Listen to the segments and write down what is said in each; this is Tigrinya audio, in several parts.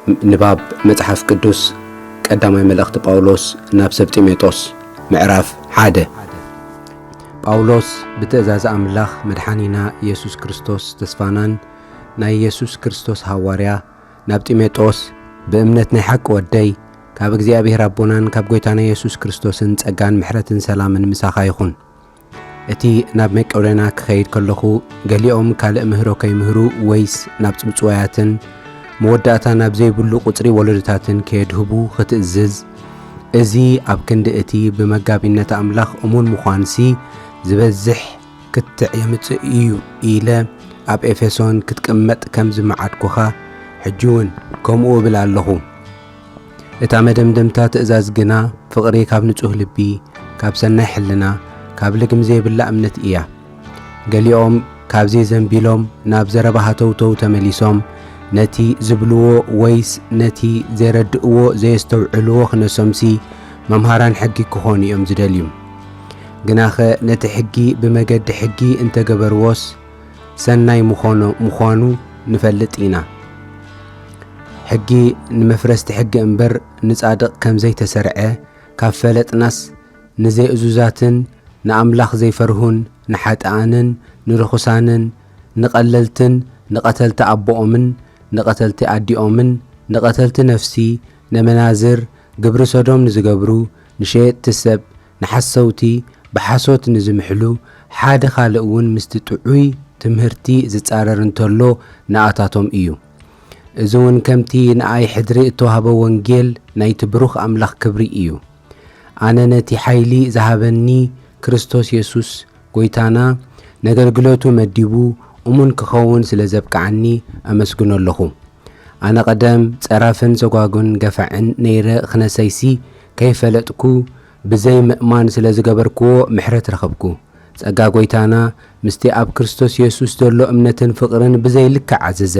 ንባብ መጽሓፍ ቅዱስ ቀዳማይ መልእኽቲ ጳውሎስ ናብ ሰብ ጢሞቴዎስ ምዕራፍ ሓደ። ጳውሎስ ብትእዛዝ ኣምላኽ መድሓኒና ኢየሱስ ክርስቶስ ተስፋናን ናይ ኢየሱስ ክርስቶስ ሃዋርያ ናብ ጢሞቴዎስ ብእምነት ናይ ሓቂ ወደይ ካብ እግዚኣብሔር ኣቦናን ካብ ጐይታና ኢየሱስ ክርስቶስን ጸጋን ምሕረትን ሰላምን ምሳኻ ይኹን። እቲ ናብ መቄዶንያ ክኸይድ ከለኹ ገሊኦም ካልእ ምህሮ ከይምህሩ ወይስ ናብ ጽውጽዋያትን መወዳእታ ናብ ዘይብሉ ቁጽሪ ወለዶታትን ከየድህቡ ክትእዝዝ፣ እዚ ኣብ ክንዲ እቲ ብመጋቢነት ኣምላኽ እሙን ምዃንሲ ዝበዝሕ ክትዕ የምጽእ እዩ ኢለ ኣብ ኤፌሶን ክትቅመጥ ከም ዝመዓድኩኻ ሕጂ እውን ከምኡ እብል ኣለኹ። እታ መደምደምታ ትእዛዝ ግና ፍቕሪ ካብ ንጹህ ልቢ፣ ካብ ሰናይ ሕልና፣ ካብ ልግም ዘይብላ እምነት እያ። ገሊኦም ካብዚ ዘንቢሎም ናብ ዘረባ ሃተውተው ተመሊሶም ነቲ ዝብልዎ ወይስ ነቲ ዘይረድእዎ ዘየስተውዕልዎ ክነሶምሲ መምሃራን ሕጊ ክኾኑ እዮም ዝደልዩ። ግናኸ ነቲ ሕጊ ብመገዲ ሕጊ እንተገበርዎስ ሰናይ ምኾኖ-፣ ምዃኑ ንፈልጥ ኢና። ሕጊ ንመፍረስቲ ሕጊ እምበር ንጻድቕ ከም ዘይተሰርዐ ካብ ፈለጥናስ ንዘይእዙዛትን ንኣምላኽ ዘይፈርሁን ንሓጥኣንን ንርኹሳንን ንቐለልትን ንቐተልቲ ኣቦኦምን ንቐተልቲ ኣዲኦምን ንቐተልቲ ነፍሲ ነመናዝር ግብሪ ሰዶም ንዝገብሩ ንሸየጥቲ ሰብ ንሓሰውቲ ብሓሶት ንዝምሕሉ ሓደ ካልእ እውን ምስቲ ጥዑይ ትምህርቲ ዝጻረር እንተሎ ንኣታቶም እዩ። እዚ እውን ከምቲ ንኣይ ሕድሪ እተዋህበ ወንጌል ናይቲ ብሩኽ ኣምላኽ ክብሪ እዩ። ኣነ ነቲ ሓይሊ ዝሃበኒ ክርስቶስ የሱስ ጐይታና ነገልግለቱ መዲቡ እሙን ክኸውን ስለ ዘብቅዓኒ ኣመስግኖ ኣለኹ። ኣነ ቀደም ጸራፍን ሰጓጉን ገፋዕን ነይረ ክነሰይሲ ከይፈለጥኩ ብዘይ ምእማን ስለ ዝገበርክዎ ምሕረት ረኸብኩ። ጸጋ ጐይታና ምስቲ ኣብ ክርስቶስ የሱስ ዘሎ እምነትን ፍቕርን ብዘይ ልክዕ ዓዘዘ።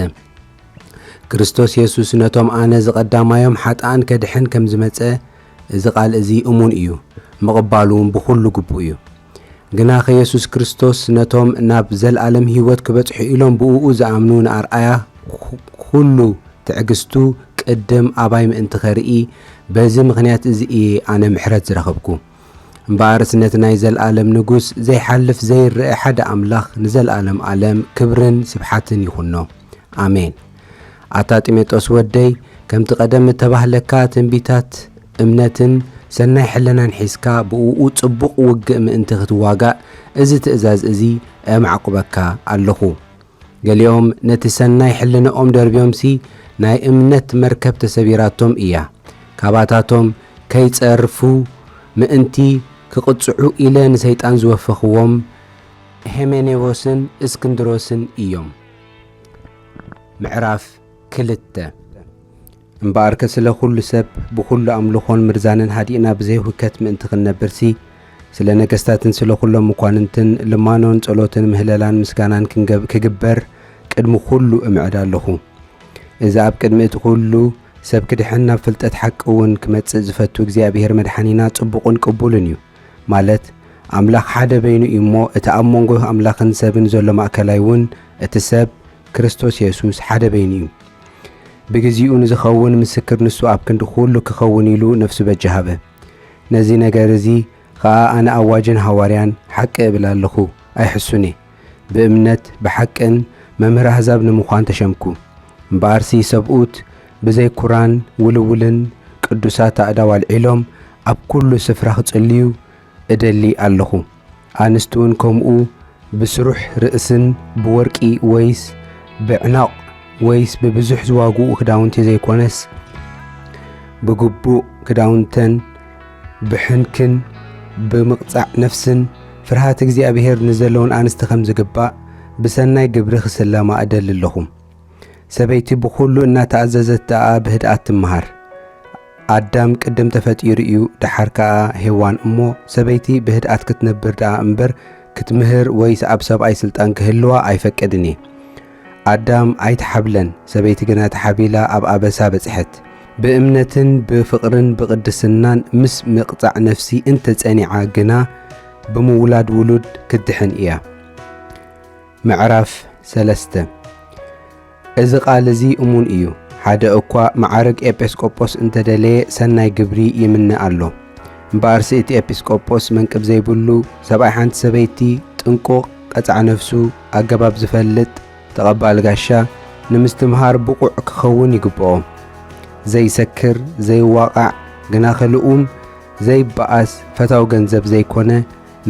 ክርስቶስ የሱስ ነቶም ኣነ ዝቐዳማዮም ሓጥኣን ከድሕን ከም ዝመጸ እዚ ቃል እዚ እሙን እዩ፣ ምቕባሉ እውን ብኹሉ ግቡእ እዩ። ግናኸ የሱስ ክርስቶስ ነቶም ናብ ዘልኣለም ህይወት ክበጽሑ ኢሎም ብእኡ ዝኣምኑ ንኣርኣያ ኩ-፣ ኩሉ ትዕግስቱ ቅድም ኣባይ ምእንቲ ኸርኢ በዚ ምኽንያት እዚ እየ ኣነ ምሕረት ዝረኸብኩ። እምበኣርስ ነቲ ናይ ዘልኣለም ንጉስ ዘይሓልፍ ዘይረአ ሓደ ኣምላኽ ንዘልኣለም ኣለም ክብርን ስብሓትን ይኹኖ። ኣሜን። ኣታ ጢሞቴዎስ ወደይ፣ ከምቲ ቀደም እተባህለካ ትንቢታት እምነትን ሰናይ ሕልናን ሒዝካ ብእኡ ጽቡቕ ውግእ ምእንቲ ክትዋጋእ እዚ ትእዛዝ እዚ እምዓቁበካ ኣለኹ። ገሊኦም ነቲ ሰናይ ሕልንኦም ደርብዮምሲ ናይ እምነት መርከብ ተሰቢራቶም እያ። ካባታቶም ከይጸርፉ ምእንቲ ክቕጽዑ ኢለ ንሰይጣን ዝወፈኽዎም ሄሜኔዎስን እስክንድሮስን እዮም። ምዕራፍ ክልተ። እምበኣርከ ስለ ኩሉ ሰብ ብኹሉ ኣምልኾን ምርዛንን ሃዲእና ብዘይ ሁከት ምእንቲ ክንነብርሲ፣ ስለ ነገስታትን ስለ ኩሎም መኳንንትን ልማኖን ጸሎትን ምህለላን ምስጋናን ክንገብ-፣ ክግበር ቅድሚ ኩሉ እምዕድ ኣለኹ። እዚ ኣብ ቅድሚ እቲ ኩሉ ሰብ ክድሕን ናብ ፍልጠት ሓቂ እውን ክመጽእ ዝፈቱ እግዚኣብሔር መድሓኒና ጽቡቕን ቅቡልን እዩ። ማለት ኣምላኽ ሓደ በይኑ እዩ እሞ፣ እቲ ኣብ መንጎ ኣምላኽን ሰብን ዘሎ ማእከላይ እውን እቲ ሰብ ክርስቶስ የሱስ ሓደ በይኑ እዩ። ብግዜኡ ንዝኸውን ምስክር ንሱ ኣብ ክንዲ ኩሉ ክኸውን ኢሉ ነፍሱ በጃ ሃበ። ነዚ ነገር እዚ ኸኣ ኣነ ኣዋጅን ሃዋርያን ሓቂ እብል ኣለኹ፣ ኣይሕሱን እየ። ብእምነት ብሓቅን መምህር ኣህዛብ ንምዃን ተሸምኩ። እምበኣርሲ ሰብኡት ብዘይ ኩራን ውልውልን ቅዱሳት ኣእዳው ኣልዒሎም ኣብ ኩሉ ስፍራ ክጽልዩ እደሊ ኣለኹ። ኣንስቲ እውን ከምኡ ብስሩሕ ርእስን ብወርቂ ወይስ ብዕናቕ ወይስ ብብዙሕ ዝዋግኡ ክዳውንቲ ዘይኮነስ፣ ብግቡእ ክዳውንተን ብሕንክን ብምቕጻዕ ነፍስን ፍርሃት እግዚኣብሔር ንዘለውን ኣንስቲ ከም ዝግባእ ብሰናይ ግብሪ ክስለማ እደሊ ኣለኹ። ሰበይቲ ብኹሉ እናተኣዘዘት ደኣ ብህድኣት ትመሃር። ኣዳም ቅድም ተፈጢሩ እዩ፣ ደሓር ከኣ ሄዋን። እሞ ሰበይቲ ብህድኣት ክትነብር ደኣ እምበር ክትምህር ወይስ ኣብ ሰብኣይ ስልጣን ክህልዋ ኣይፈቅድን እየ። ኣዳም ኣይተሓብለን፣ ሰበይቲ ግና ተሓቢላ ኣብ ኣበሳ በጽሐት። ብእምነትን ብፍቕርን ብቕድስናን ምስ ምቕጻዕ ነፍሲ እንተ ጸኒዓ ግና ብምውላድ ውሉድ ክትድሕን እያ። ምዕራፍ ሰለስተ። እዚ ቃል እዚ እሙን እዩ። ሓደ እኳ መዓርግ ኤጲስቆጶስ እንተደለየ ሰናይ ግብሪ ይምነ ኣሎ። እምበኣርሲ እቲ ኤጲስቆጶስ መንቅብ ዘይብሉ ሰብኣይ ሓንቲ ሰበይቲ ጥንቁቕ ቀጻዕ ነፍሱ ኣገባብ ዝፈልጥ ተቐባል ጋሻ ንምስትምሃር ብቑዕ ክኸውን ይግብኦ። ዘይሰክር፣ ዘይዋቓዕ፣ ግናኸ ልኡም፣ ዘይበኣስ፣ ፈታው ገንዘብ ዘይኮነ፣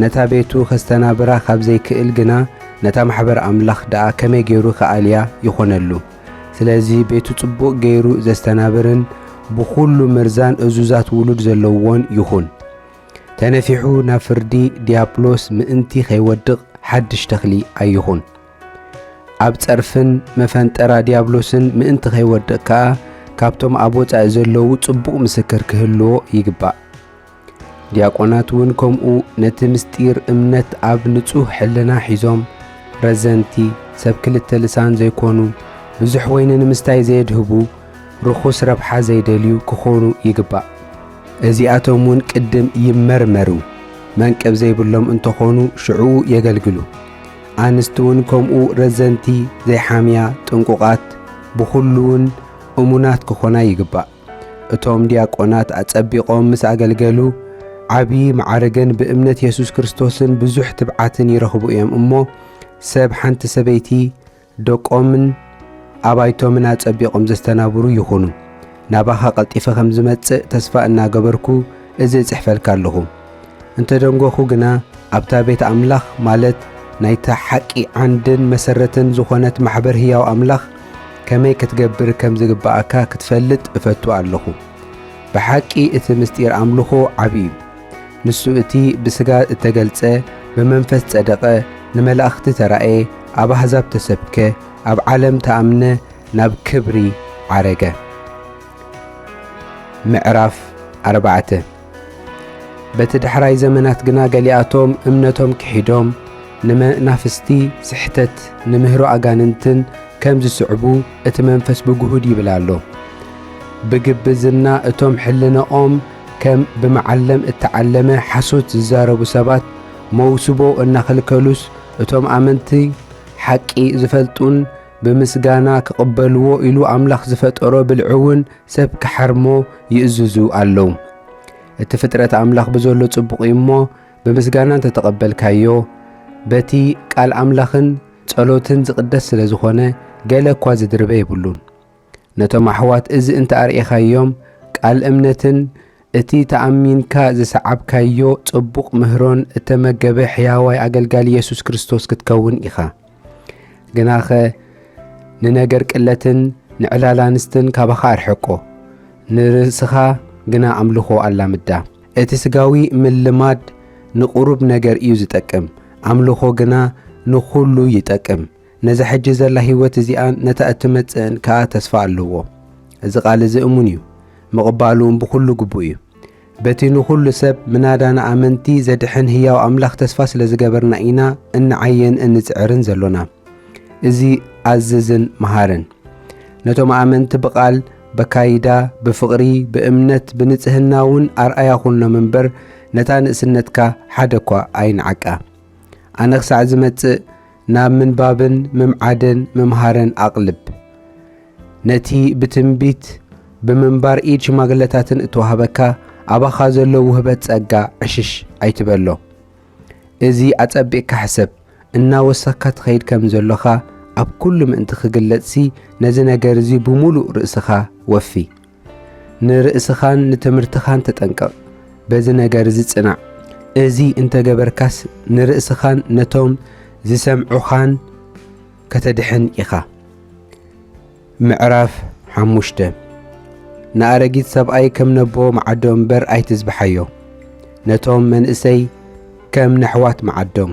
ነታ ቤቱ ከስተናብራ ካብ ዘይክእል ግና ነታ ማሕበር ኣምላኽ ደኣ ከመይ ገይሩ ክኣልያ ይኾነሉ? ስለዚ ቤቱ ጽቡቕ ገይሩ ዘስተናብርን ብኹሉ መርዛን እዙዛት ውሉድ ዘለዎን ይኹን። ተነፊሑ ናብ ፍርዲ ዲያብሎስ ምእንቲ ከይወድቕ ሓድሽ ተኽሊ ኣይኹን። ኣብ ጸርፍን መፈንጠራ ዲያብሎስን ምእንቲ ከይወድቕ ከኣ ካብቶም ኣብ ወጻኢ ዘለዉ ጽቡቕ ምስክር ክህልዎ ይግባእ። ዲያቆናት እውን ከምኡ ነቲ ምስጢር እምነት ኣብ ንጹህ ሕልና ሒዞም፣ ረዘንቲ፣ ሰብ ክልተ ልሳን ዘይኮኑ፣ ብዙሕ ወይኒ ንምስታይ ዘየድህቡ፣ ርኹስ ረብሓ ዘይደልዩ ክኾኑ ይግባእ። እዚኣቶም እውን ቅድም ይመርመሩ፣ መንቅብ ዘይብሎም እንተኾኑ ሽዕኡ የገልግሉ። ኣንስቲ እውን ከምኡ ረዘንቲ፣ ዘይሓምያ፣ ጥንቁቓት፣ ብኹሉ እውን እሙናት ክኾና ይግባእ። እቶም ዲያቆናት ኣጸቢቖም ምስ ኣገልገሉ፣ ዓቢ መዓርግን ብእምነት የሱስ ክርስቶስን ብዙሕ ትብዓትን ይረኽቡ እዮም እሞ፣ ሰብ ሓንቲ ሰበይቲ ደቆምን ኣባይቶምን ኣጸቢቖም ዘስተናብሩ ይኹኑ። ናባኻ ቀልጢፈ ከም ዝመጽእ ተስፋ እናገበርኩ እዚ እጽሕፈልካ ኣለኹ። እንተ ደንጎኹ ግና፣ ኣብታ ቤት ኣምላኽ፣ ማለት ናይታ ሓቂ ዓንድን መሰረትን ዝኾነት ማሕበር ህያው ኣምላኽ፣ ከመይ ክትገብር ከም ዝግብኣካ ክትፈልጥ እፈቱ ኣለኹ። ብሓቂ እቲ ምስጢር ኣምልኾ ዓቢ እዩ። ንሱ እቲ ብስጋ እተገልጸ፣ ብመንፈስ ጸደቐ፣ ንመላእኽቲ ተራእየ፣ ኣብ ኣህዛብ ተሰብከ፣ ኣብ ዓለም ተኣምነ፣ ናብ ክብሪ ዓረገ። ምዕራፍ ኣርባዕተ። በቲ ዳሕራይ ዘመናት ግና ገሊኣቶም እምነቶም ክሒዶም፣ ንመናፍስቲ ስሕተት፣ ንምህሮ ኣጋንንትን ከም ዝስዕቡ እቲ መንፈስ ብግሁድ ይብል ኣሎ። ብግብዝና እቶም ሕልናኦም ከም ብመዓለም እተዓለመ ሓሶት ዝዛረቡ ሰባት መውስቦ እናኸልከሉስ፣ እቶም ኣመንቲ ሓቂ ዝፈልጡን ብምስጋና ክቕበልዎ ኢሉ ኣምላኽ ዝፈጠሮ ብልዒ እውን ሰብ ክሓርሞ ይእዝዙ ኣለዉ። እቲ ፍጥረት ኣምላኽ ብዘሎ ጽቡቕ እዩ እሞ፣ ብምስጋና እንተተቐበልካዮ፣ በቲ ቃል ኣምላኽን ጸሎትን ዝቕደስ ስለ ዝኾነ፣ ገለ እኳ ዝድርበ የብሉን። ነቶም ኣሕዋት እዚ እንተ ኣርኢኻዮም፣ ቃል እምነትን እቲ ተኣሚንካ ዝሰዓብካዮ ጽቡቕ ምህሮን እተመገበ ሕያዋይ ኣገልጋሊ የሱስ ክርስቶስ ክትከውን ኢኻ። ግናኸ ንነገር ቅለትን ንዕላል ኣንስትን ካባኻ ኣርሕቆ፣ ንርእስኻ ግና ኣምልኾ ኣላምዳ። እቲ ስጋዊ ምልማድ ንቕሩብ ነገር እዩ ዝጠቅም፣ ኣምልኾ ግና ንኹሉ ይጠቅም። ነዛ ሕጂ ዘላ ህይወት እዚኣን ነታ እትመጽእን ከኣ ተስፋ ኣለዎ። እዚ ቃል እዚ እሙን እዩ፣ ምቕባሉ እውን ብኹሉ ግቡእ እዩ። በቲ ንኹሉ ሰብ፣ ምናዳ ንኣመንቲ ዘድሕን ህያው ኣምላኽ ተስፋ ስለ ዝገበርና ኢና እንዓየን እንጽዕርን ዘሎና። እዚ ኣዝዝን መሃርን። ነቶም ኣመንቲ ብቓል፣ በካይዳ፣ ብፍቕሪ፣ ብእምነት፣ ብንጽህና እውን ኣርኣያ ኩኖም እምበር፣ ነታ ንእስነትካ ሓደ እኳ ኣይንዓቃ። ኣነ ክሳዕ ዝመጽእ ናብ ምንባብን ምምዓድን ምምሃርን ኣቕልብ። ነቲ ብትንቢት ብምንባር ኢድ ሽማግለታትን እተዋህበካ ኣባኻ ዘሎ ውህበት ጸጋ ዕሽሽ ኣይትበሎ። እዚ ኣጸቢቕካ ሕሰብ፣ እናወሰኽካ ትኸይድ ከም ዘሎኻ ኣብ ኩሉ ምእንቲ ክግለጽሲ ነዚ ነገር እዚ ብምሉእ ርእስኻ ወፊ። ንርእስኻን ንትምህርትኻን ተጠንቀቕ፣ በዚ ነገር እዚ ጽናዕ። እዚ እንተ ገበርካስ ንርእስኻን ነቶም ዝሰምዑኻን ከተድሕን ኢኻ። ምዕራፍ ሓሙሽተ። ንኣረጊት ሰብኣይ ከም ነቦ መዓዶ እምበር ኣይትዝብሓዮ፣ ነቶም መንእሰይ ከም ነሕዋት መዓዶም፣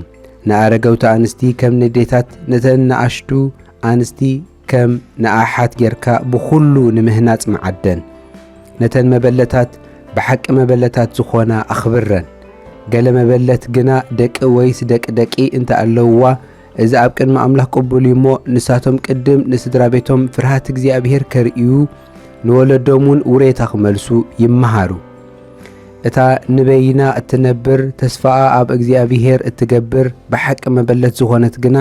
ንኣረገውቲ ኣንስቲ ከም ነዴታት፣ ነተን ንኣሽቱ ኣንስቲ ከም ንኣሓት ጌርካ ብኹሉ ንምህናጽ መዓደን። ነተን መበለታት ብሓቂ መበለታት ዝኾና ኣኽብረን። ገለ መበለት ግና ደቂ ወይስ ደቂ ደቂ እንተ ኣለውዋ፣ እዚ ኣብ ቅድሚ ኣምላኽ ቅቡል እዩ እሞ፣ ንሳቶም ቅድም ንስድራ ቤቶም ፍርሃት እግዚኣብሔር ከርእዩ፣ ንወለዶም እውን ውሬታ ክመልሱ ይመሃሩ። እታ ንበይና እትነብር፣ ተስፋኣ ኣብ እግዚኣብሔር እትገብር፣ ብሓቂ መበለት ዝኾነት ግና፣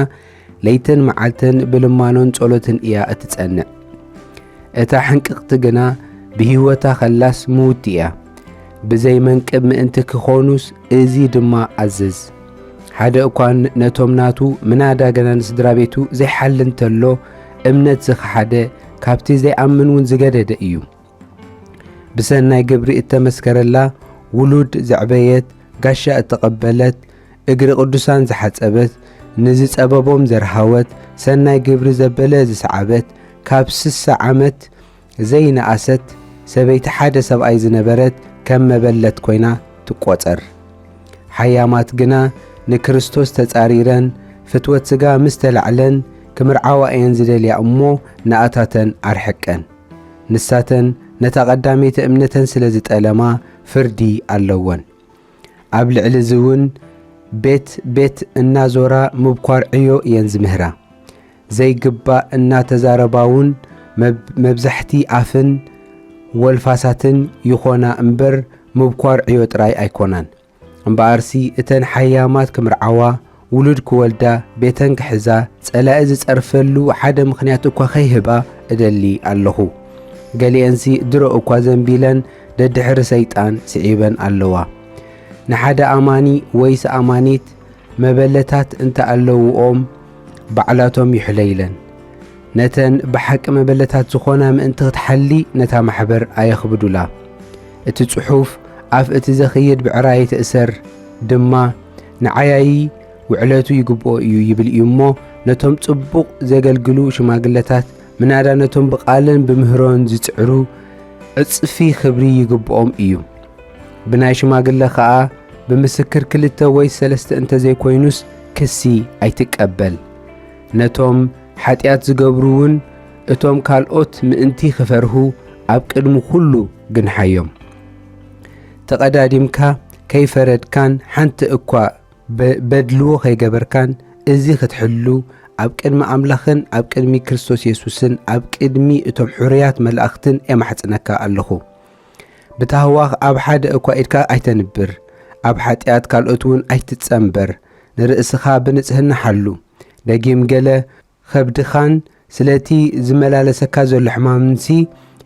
ለይትን መዓልትን ብልማኖን ጸሎትን እያ እትጸንዕ። እታ ሕንቅቕቲ ግና ብህይወታ ኸላስ ምውቲ እያ። ብዘይ መንቅብ ምእንቲ ክኾኑስ እዚ ድማ ኣዝዝ። ሓደ እኳ ነቶም ናቱ ምናዳ ገና ንስድራ ቤቱ ዘይሓሊ እንተሎ፣ እምነት ዝኸሓደ ካብቲ ዘይኣምን እውን ዝገደደ እዩ። ብሰናይ ግብሪ እተመስከረላ፣ ውሉድ ዘዕበየት፣ ጋሻ እተቐበለት፣ እግሪ ቅዱሳን ዝሓጸበት፣ ንዝጸበቦም ዘርሃወት፣ ሰናይ ግብሪ ዘበለ ዝሰዓበት፣ ካብ ስሳ ዓመት ዘይነኣሰት ሰበይቲ ሓደ ሰብኣይ ዝነበረት ከም መበለት ኮይና ትቆጸር። ሓያማት ግና ንክርስቶስ ተጻሪረን ፍትወት ስጋ ምስ ተላዕለን ክምርዓዋ እየን ዝደልያ እሞ ንኣታተን ኣርሕቀን። ንሳተን ነታ ቀዳመይቲ እምነተን ስለ ዝጠለማ ፍርዲ ኣለወን። ኣብ ልዕሊ እዚ እውን ቤት ቤት እናዞራ ምብኳር ዕዮ እየን ዝምህራ። ዘይግባእ እናተዛረባ እውን መብ- መብዛሕቲ ኣፍን ወልፋሳትን ይኾና እምበር ምብኳር ዕዮ ጥራይ ኣይኮናን። እምበኣርሲ እተን ሓያማት ክምርዓዋ፣ ውሉድ ክወልዳ፣ ቤተን ክሕዛ፣ ጸላኢ ዝጸርፈሉ ሓደ ምኽንያት እኳ ከይህባ እደሊ ኣለኹ። ገሊአንሲ ድሮ እኳ ዘንቢለን ደድሕሪ ሰይጣን ስዒበን ኣለዋ። ንሓደ ኣማኒ ወይስ ኣማኒት መበለታት እንተ ኣለውኦም ባዕላቶም ይሕለይለን። ነተን ብሓቂ መበለታት ዝኾና ምእንቲ ክትሓሊ ነታ ማሕበር ኣየኽብዱላ። እቲ ጽሑፍ ኣፍ እቲ ዘኽይድ ብዕራይ ትእሰር ድማ ንዓያዪ ውዕለቱ ይግብኦ እዩ ይብል እዩ እሞ ነቶም ጽቡቕ ዘገልግሉ ሽማግለታት ምናዳ ነቶም ብቓልን ብምህሮን ዝጽዕሩ ዕጽፊ ክብሪ ይግብኦም እዩ። ብናይ ሽማግለ ኸኣ ብምስክር ክልተ ወይ ሰለስተ እንተ ዘይኮይኑስ ክሲ ኣይትቀበል። ነቶም ሓጢኣት ዝገብሩ እውን እቶም ካልኦት ምእንቲ ክፈርሁ ኣብ ቅድሚ ኩሉ ግንሓዮም። ተቐዳዲምካ ከይፈረድካን ሓንቲ እኳ በ- በድልዎ ከይገበርካን እዚ ክትሕሉ ኣብ ቅድሚ ኣምላኽን ኣብ ቅድሚ ክርስቶስ የሱስን ኣብ ቅድሚ እቶም ሕሩያት መላእኽትን የማሕጽነካ ኣለኹ። ብታህዋኽ ኣብ ሓደ እኳ ኢድካ ኣይተንብር፣ ኣብ ሓጢኣት ካልኦት እውን ኣይትጸንበር። ንርእስኻ ብንጽህና ሓሉ። ደጊም ገለ ከብድኻን ስለቲ ዝመላለሰካ ዘሎ ሕማምንሲ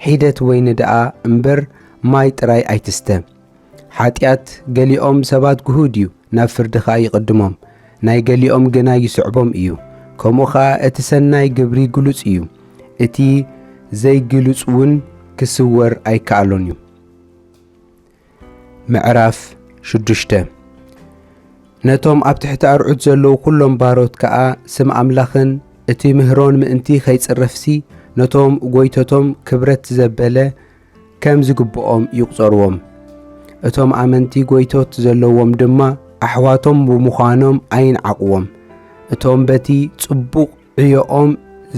ሒደት ወይኒ ደኣ እምበር ማይ ጥራይ ኣይትስተ። ሓጢኣት ገሊኦም ሰባት ግሁድ እዩ፣ ናብ ፍርዲ ኸኣ ይቕድሞም፣ ናይ ገሊኦም ግና ይስዕቦም እዩ። ከምኡ ኸኣ እቲ ሰናይ ግብሪ ግሉጽ እዩ፣ እቲ ዘይግሉጽ እውን ክስወር ኣይከኣሎን እዩ። ምዕራፍ ሽዱሽተ። ነቶም ኣብ ትሕቲ ኣርዑት ዘለዉ ኩሎም ባሮት ከኣ ስም ኣምላኽን እቲ ምህሮን ምእንቲ ኸይጽረፍሲ ነቶም ጐይቶቶም ክብረት ዘበለ ከም ዝግብኦም ይቑጸርዎም። እቶም ኣመንቲ ጐይቶት ዘለዎም ድማ ኣሕዋቶም ብምዃኖም ኣይንዓቕዎም። እቶም በቲ ጽቡቕ ዕዮኦም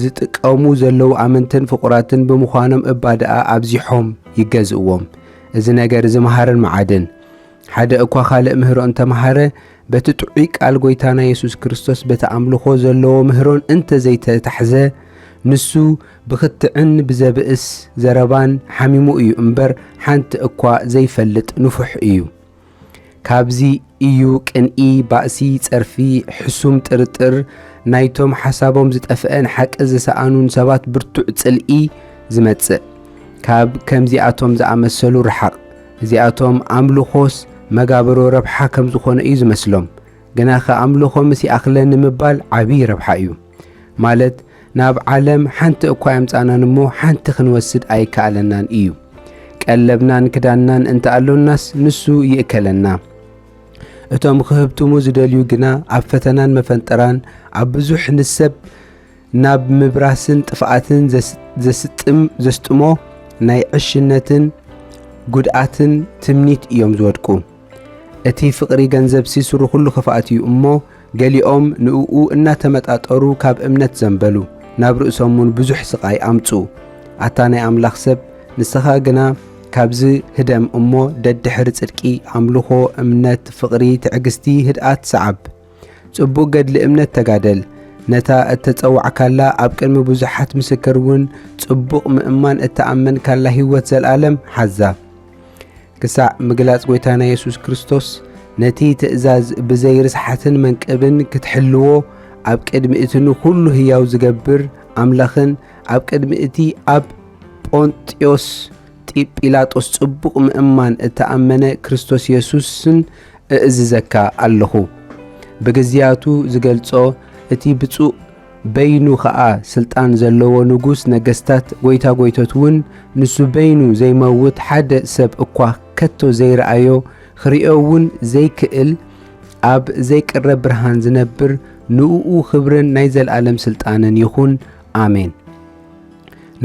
ዝጥቀሙ ዘለዉ ኣመንትን ፍቑራትን ብምዃኖም እባ ደኣ ኣብዚሖም ይገዝእዎም። እዚ ነገር እዚ መሃርን መዓድን። ሓደ እኳ ካልእ ምህሮ እንተመሃረ፣ በቲ ጥዑይ ቃል ጐይታና የሱስ ክርስቶስ በቲ ኣምልኾ ዘለዎ ምህሮን እንተ ዘይተታሕዘ፣ ንሱ ብኽትዕን ብዘብእስ ዘረባን ሓሚሙ እዩ እምበር፣ ሓንቲ እኳ ዘይፈልጥ ንፉሕ እዩ። ካብዚ እዩ ቅንኢ፣ ባእሲ፣ ጸርፊ፣ ሕሱም ጥርጥር፣ ናይቶም ሓሳቦም ዝጠፍአን ሓቂ ዝሰኣኑን ሰባት ብርቱዕ ጽልኢ ዝመጽእ። ካብ ከምዚኣቶም ዝኣመሰሉ ርሓቕ። እዚኣቶም ኣምልኾስ መጋብሮ ረብሓ ከም ዝኾነ እዩ ዝመስሎም። ግናኸ ኣምልኾ ምስ ይኣኽለኒ ምባል ዓብዪ ረብሓ እዩ። ማለት ናብ ዓለም ሓንቲ እኳ ኣየምጻእናን እሞ ሓንቲ ክንወስድ ኣይከኣለናን እዩ። ቀለብናን ክዳንናን እንተ ኣሎናስ ንሱ ይእከለና። እቶም ክህብትሙ ዝደልዩ ግና ኣብ ፈተናን መፈንጠራን ኣብ ብዙሕ ንሰብ ናብ ምብራስን ጥፍኣትን ዘስ- ዘስጥም- ዘስጥሞ ናይ ዕሽነትን ጉድኣትን ትምኒት እዮም ዝወድቁ። እቲ ፍቕሪ ገንዘብሲ ስሩ ኩሉ ክፍኣት እዩ እሞ፣ ገሊኦም ንእኡ እናተመጣጠሩ ካብ እምነት ዘንበሉ፣ ናብ ርእሶም እውን ብዙሕ ስቓይ ኣምጽኡ። ኣታ ናይ ኣምላኽ ሰብ፣ ንስኻ ግና ካብዚ ህደም እሞ፣ ደድሕሪ ጽድቂ፣ ኣምልኾ፣ እምነት፣ ፍቕሪ፣ ትዕግስቲ፣ ህድኣት ሰዓብ። ጽቡቕ ገድሊ እምነት ተጋደል። ነታ እተጸዋዕካላ ኣብ ቅድሚ ብዙሓት ምስክር እውን ጽቡቕ ምእማን እተኣመንካላ ህይወት ዘለኣለም ሓዛ። ክሳዕ ምግላጽ ጐይታና የሱስ ክርስቶስ ነቲ ትእዛዝ ብዘይ ርስሓትን መንቅብን ክትሕልዎ ኣብ ቅድሚ እቲ ንኹሉ ህያው ዝገብር ኣምላኽን ኣብ ቅድሚ እቲ ኣብ ጶንጥዮስ ጢ-፣ ጲላጦስ ጽቡቕ ምእማን እተኣመነ ክርስቶስ የሱስን እእዝዘካ ኣለኹ። ብግዝያቱ ዝገልጾ፣ እቲ ብፁዕ በይኑ ኸኣ ስልጣን ዘለዎ ንጉስ ነገስታት፣ ጎይታ ጎይቶት እውን፣ ንሱ በይኑ ዘይመውት፣ ሓደ ሰብ እኳ ከቶ ዘይረኣዮ፣ ክርእዮ እውን ዘይክእል፣ ኣብ ዘይቅረብ ብርሃን ዝነብር፣ ንእኡ ክብርን ናይ ዘለኣለም ስልጣንን ይኹን። ኣሜን።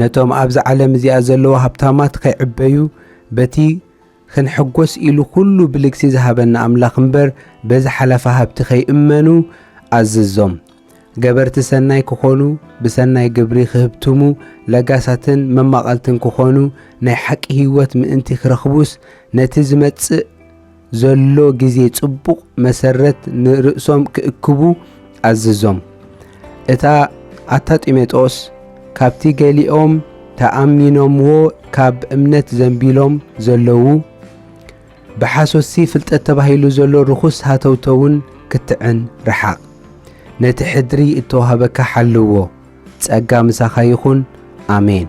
ነቶም ኣብዚ ዓለም እዚኣ ዘለዉ ሃብታማት ከይዕበዩ፣ በቲ ክንሕጎስ ኢሉ ኩሉ ብልግሲ ዝሃበና ኣምላኽ እምበር፣ በዚ ሓላፊ ሃብቲ ከይእመኑ ኣዝዞም። ገበርቲ ሰናይ ክኾኑ፣ ብሰናይ ግብሪ ክህብትሙ፣ ለጋሳትን መማቐልትን ክኾኑ፣ ናይ ሓቂ ህይወት ምእንቲ ክረኽቡስ፣ ነቲ ዝመጽእ ዘሎ ግዜ ጽቡቕ መሰረት ንርእሶም ክእክቡ ኣዝዞም። እታ ኣታ ጢሞቴዎስ፣ ካብቲ ገሊኦም ተኣሚኖምዎ ካብ እምነት ዘንቢሎም ዘለዉ፣ ብሓሶትሲ ፍልጠት ተባሂሉ ዘሎ ርኹስ ሃተውተውን ክትዕን ርሓቕ። ነቲ ሕድሪ እተዋህበካ ሓልዎ። ጸጋ ምሳኻ ይኹን። ኣሜን።